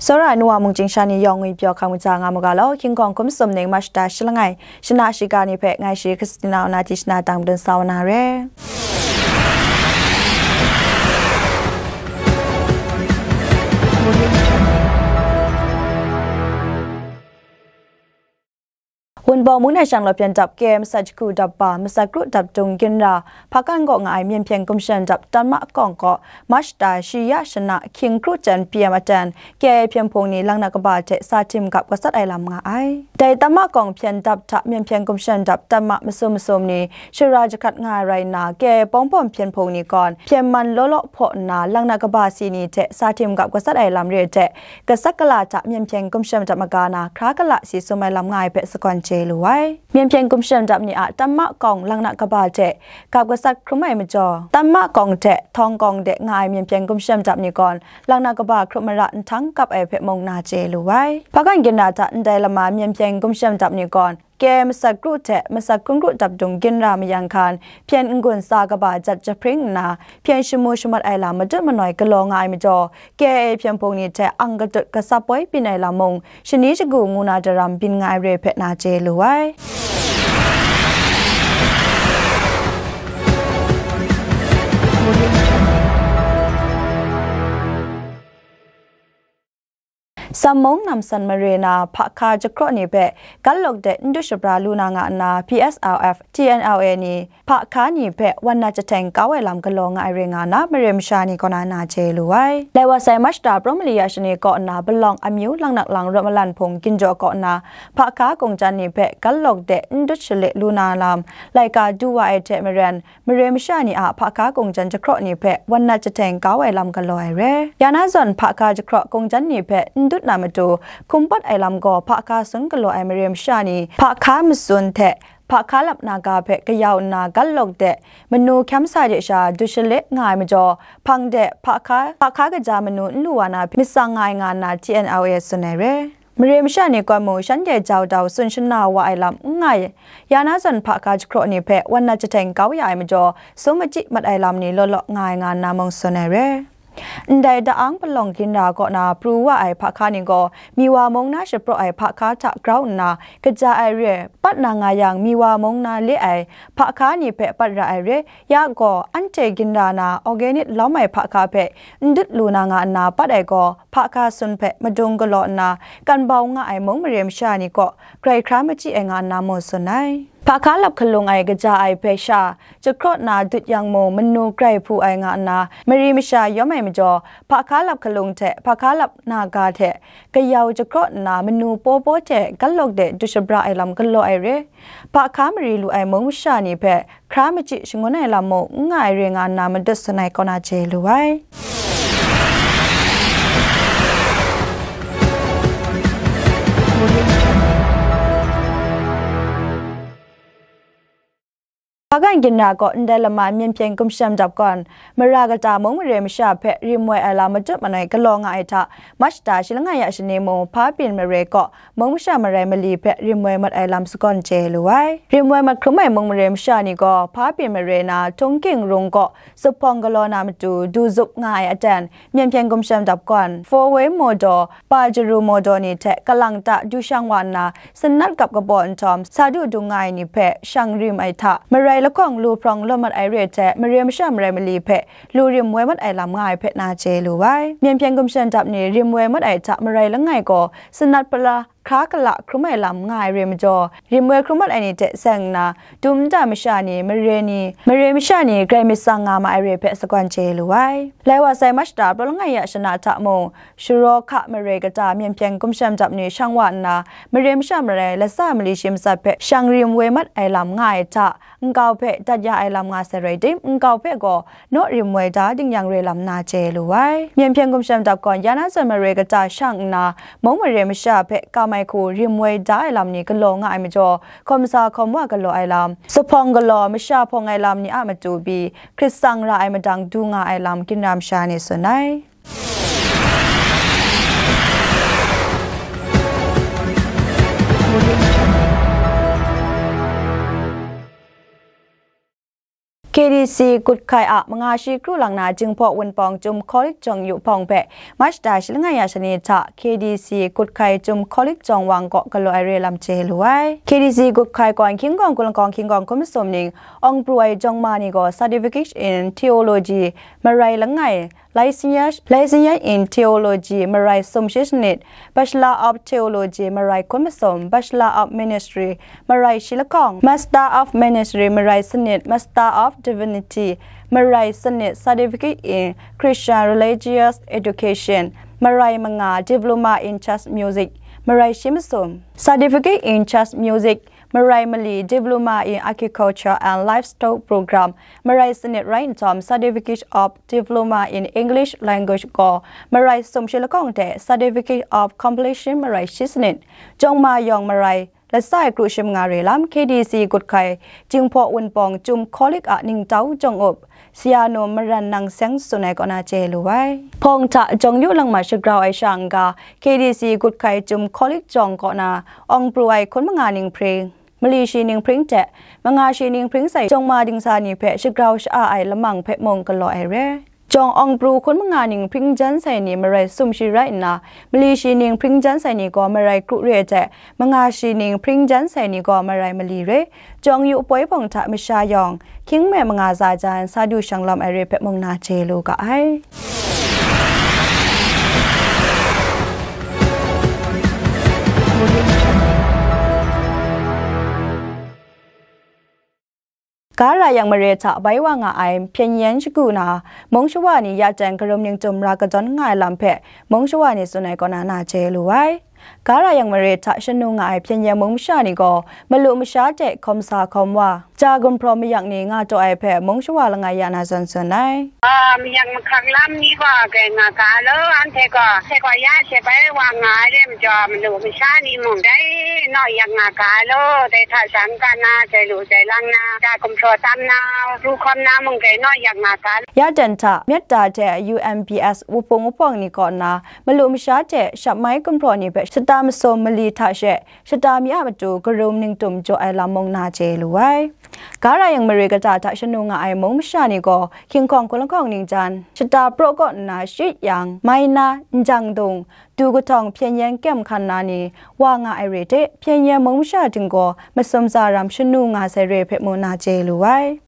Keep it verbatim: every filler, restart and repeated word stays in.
Tsawra ai nu wa mung chying sha ni yawng ngwi pyaw hkam kaja nga mu ga law, hkying hkawng hkum sum ning March da shi langai, shana shiga ni hpe ngai shi Christina Onati shana dang dun sa wa na re. Wunpawng mung nai shang law hpyen dap, K A masat jahku dap ba, masat kru dap dung ginra, Hpakan kaw nga ai Myen Hpyen Gumshem dap Tanma kawng kaw, March da shi ya shana hkying kru jan P M aten, K A hpyen hpung ni langnat kaba hte sa tim gap gasat ai lam nga ai. Dai Tanma kawng hpyen dap hta Myen Hpyen Gumshem dap Tanma masum masum ni shara jahkrat nga ai rai nna, K A pawng pawng hpyen hpung ni gawn hpyen man law law hpaw nna, langnat kaba si ni hte sa tim gap gasat ai lam re ai hte, gasat gala hta Myen Hpyen Gumshem dap maga na hkra gala si sum ai lam nga ai hpe sagawn chye lu ai. Myen Hpyen Gumshem dap ni a Tanma kawng langnat kaba hte gap gasat hkrum ai majaw, Tanma kawng hte Htawng kawng de nga ai Myen Hpyen Gumshem dap ni gawn langnat kaba hkrup mara nhtang gap ai hpe mung na chye lu ai. Hpakan ginra hta ndai lama Myen Hpyen Gumshem dap ni gawn K A masat kru hte masat hkun kru dap dung ginra mayan hkan, hpyen n-gun sa kaba jat jahpring nna, hpyen shamu shamat ai lam madut manoi galaw nga ai majaw, K A hpyen hpung ni hte ang katut gasap poi byin ai lam mung, shani shagu ngu na daram byin nga ai re hpe na chye lu ai. Sammung namsan mare na hpa hka jahkraw ni hpe gat lawk de n dut shabra lu na nga nna, P S R F, T N L A ni hpa hka ni hpe wan nat jahten kau ai lam galaw nga ai re nga na, mare masha ni kaw na na chye lu ai. Lai wa sai March da prawng mali ya shani kaw nna, Palawng amyu Langnak Lang rawt malan hpung ginjaw kaw nna, hpa hka kungjan ni hpe gat lawk de n dut shale lu na lam laika du wa ai hte maren, mare masha ni a hpa hka kungjan jahkraw ni hpe wan nat jahten kau ai lam galaw ai re. Ya na zawn hpa hka jahkraw kungjan ni hpe n dut na matu, hkum pat ai lam gaw hpa hka sun galaw ai mare masha ni hpa hka matsun hte hpa hka lap na ga hpe kayau nna gat lawk de, manu hkyam sa de sha dut shale nga ai majaw, hpang de hpa hka, hpa hka kaja manu n lu wa na hpe matsang nga ai nga nna T N L A tsun ai re. Mare masha ni gaw mung shanhte jau dau tsun shana wa ai lam n nga ai. Ya na zawn hpa hka jahkraw ni hpe wan nat jahten kau ya ai majaw, sum machyi mat ai lam ni law law nga ai nga nna mung tsun ai re. Ndai Da'ang Palawng ginra kaw na pru wa ai hpa hka ni gaw, Miwa mung na shapraw ai hpa hka hta grau nna, kaja ai re, pat na nga yang, Miwa mung na le ai hpa hka ni hpe pat ra ai re, ya gaw, anhte ginra na organic lawm ai hpa hka hpe n dut lu na nga nna pat ai gaw, hpa hka sun hpe madung galaw nna, kan bau nga ai mung mare masha ni kaw grai hkra machyi ai nga nna mung tsun ai. Hpa hka lap hkalung ai kaja ai hpe sha jahkraw na dut yang mung, manu grai hpu ai nga nna, mari masha yawm ai majaw, hpa hka lap hkalung hte hpa hka lap na ga hte kayau jahkraw nna, manu paw paw hte gat lawk de dut shabra ai lam galaw ai re. Hpa hka mari lu ai mung masha ni hpe hkra machyi shangun ai lam mung n nga ai re nga nna madut tsun ai kaw na chye lu ai. Hpakan ginra kaw ndai lama Myen Hpyen Gumshem dap gawn, mara kata mung mare masha hpe rim woi ai lam madut manoi galaw nga ai hta, March da shi langai ya shani mung, Hpa Byin mare kaw mung masha marai mali hpe rim woi mat ai lam sagawn chye lu ai. Rim woi mat hkrum ai mung mare masha ni gaw, Hpa Byin mare na Htungking rung kaw zuphpawng galaw na matu du zup nga ai aten, Myen Hpyen Gumshem dap gawn, Four Way Mawdaw, Pajaru Mawdaw ni hte kalang ta du shang wa nna, sanat gap kabaw nhtawm, sa du dung nga ai ni hpe shang rim ai hta, marai lahkawng lu hprawng law mat ai re hte, mare masha marai mali hpe lu rim woi mat ai lam nga ai hpe na chye lu ai. Myen Hpyen Gumshem dap ni rim woi mat ai hta marai langai gaw, sanat pala hkra kala hkrum ai lam nga ai re majaw, rim woi hkrum mat ai ni hte seng nna, dum nta masha ni, mare ni, mare masha ni grai myit tsang nga ma ai re hpe sagawn chye lu ai. Lai wa sai March da prawng langai ya shana hta mung, Sharaw hka mare kata Myen Hpyen Gumshem dap ni shang wa nna, mare masha marai latsa mali shi matsat hpe shang rim woi mat ai lam nga ai hta, nkau hpe dat ya ai lam nga sai rai tim, nkau hpe gaw naw rim woi da ding yang re lam na chye lu ai. Myen Hpyen Gumshem dap gawn ya na zawn mare kata shang nna, mung mare masha hpe kam ai hku rim woi da ai lam ni galaw nga ai majaw, hkawm sa hkawm wa galaw ai lam, zuphpawng galaw masha hpawng ai lam ni a matu pyi, hkrit tsang ra ai madang du nga ai lam ginra masha ni tsun ai. K D C Kutkai a manga shi kru lang na Jinghpaw Wunpawng Chyum College Jawng Yu Hpawng hpe March da shi langai ya shani hta K D C Kutkai Chyum College Jawng Wang kaw galaw ai re lam chye lu ai. K D C Kutkai kawn Hkying Kawng Kun Lakawng Hkying Kawng Hkun Masum ning awng pru ai jawng ma ni gaw Certificate in Theology marai langai, Licentiate, Licentiate in Theology marai sum shi sanit, Bachelor of Theology marai hkun masum, Bachelor of Ministry marai shi lakawng, Master of Ministry marai sanit, Master of Divinity marai sanit, Certificate in Christian Religious Education marai manga, Diploma in Church Music marai shi masum, Certificate in Church Music marai mali, Diploma in Agriculture and Livestock Program marai sanit rai nhtawm, Certificate of Diploma in English Language gaw marai sum shi lakawng hte Certificate of Completion marai shi sanit, jawng ma yawng marai latsa ai kru shi manga re lam K D C Kutkai Jinghpaw Wunpawng Chyum College a ningtau jawng up Sayanu Maran Nang Seng tsun ai kaw na chye lu ai. Hpawng hta jawng yu langma shagrau ai sha n-ga, K D C Kutkai Chyum College jawng kaw na awng pru ai hkun manga ning hpring, mali shi ning hpring hte manga shi ning hpring sai jawng ma dingsa ni hpe shagrau sha-a ai lamang hpe mung galaw ai re. Jawng awng pru hkun manga ning hpring jan sai ni marai sum shi rai nna, mali shi ning hpring jan sai ni gaw marai kru re hte, manga shi ning hpring jan sai ni gaw marai mali re. Jawng yu poi hpawng hta masha yawng, hkying me manga za jan sa du shang lam ai re hpe mung na chye lu ga ai. Ga ra yang mare hta bai wa nga ai hpyen yen shagu na, mung shawa ni ya ten karum ningtum ra kadawn nga ai lam hpe, mung shawa ni tsun ai kaw na na chye lu ai. Ga ra yang mare hta shanu nga ai hpyen yen mung masha ni gaw, malu masha hte hkawm sa hkawm wa, ja gumhpraw mayak ni nga taw ai hpe, mung shawa langai ya na zawn tsun ai. Ah, mayak mahkak lam ni gaw, kai nga ga law, anhte gaw, anhte gaw ya she bai wa nga ai re majaw, malu masha ni mung, dai naw yak nga ga law, dai hta sha n-ga na, jai lu jai lang na, ja gumhpraw tam na, ru hkawm na mung, dai naw yak nga ga law. Ya ten hta, myat da hte U M B S wuhpung wuhpawng ni kaw na, malu masha hte shap mai gumhpraw ni hpe shata masum mali hta she, shata mi a matu karum ningtum jaw ai lam mung na chye lu ai. Ga ra yang mare kata hta shanu nga ai mung masha ni gaw, hkying hkawng hkun lahkawng ningjan, shata praw kaw nna shit yang, mai na, njang dung, du kahtawng hpyen yen kyem hkan na ni, wa nga ai re hte, hpyen yen mung masha ting gaw, masum tsa ram shanu nga sai re hpe mung na chye lu ai.